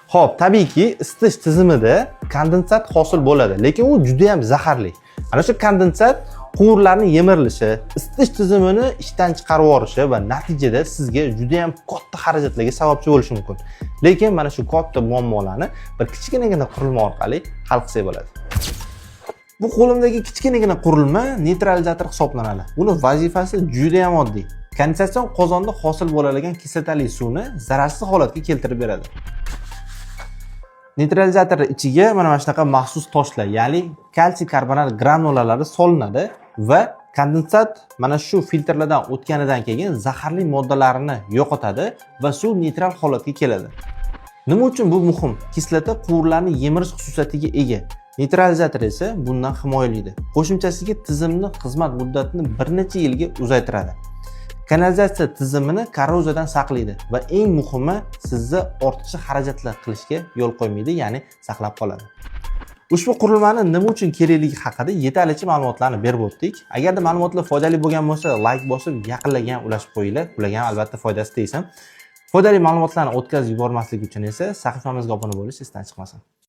Xo'p, tabiiyki, isitish tizimida kondensat hosil bo'ladi, lekin u juda ham zaharli. Ana shu kondensat quvurlarni yemirilishi, isitish tizimini ishdan chiqarib yuborishi va natijada sizga juda ham katta xarajatlarga sababchi bo'lishi mumkin. Lekin mana shu katta muammolarni bir kichkinagina qurilma orqali hal qilsak bo'ladi. Bu qo'limdagi kichkinagina qurilma neytralizator hisoblanadi. Uni vazifasi juda ham oddiy. Kondensatsion qozonda hosil bo'ladigan kislotali suvni zararsiz holatga keltirib beradi. Neytralizator ichiga mana shunaqa maxsus toshlar, ya'ni kalsiy karbonat granulalari solinadi va kondensat mana shu filtrlardan o'tganidan keyin zaharli moddalarini yo'qotadi va suv neytral holatga keladi. Nima uchun bu muhim? Kislota quvurlarni yemirish xususiyatiga ega. Neytralizator esa bundan himoyalaydi. Qo'shimchasiga tizimni xizmat muddatini bir necha yilga uzaytiradi. Kanalizatsiya tizimini korroziyadan saqlaydi va eng muhimi, sizni ortiqcha xarajatlar qilishga yo'l qo'ymaydi, ya'ni saqlab qoladi. Ushbu qurilmani nima uchun kerakligi haqida yetarlicha ma'lumotlarni berib o'tdik. Agarda ma'lumotlar foydali bo'lgan bo'lsa, layk bosib, yaqinlarga ham ulashib qo'yinglar. Ularga ham albatta foydasi tegsin. Foydali ma'lumotlarni o'tkazib yubormaslik uchun esa sahifamizga obuna bo'lish esdan chiqmasin.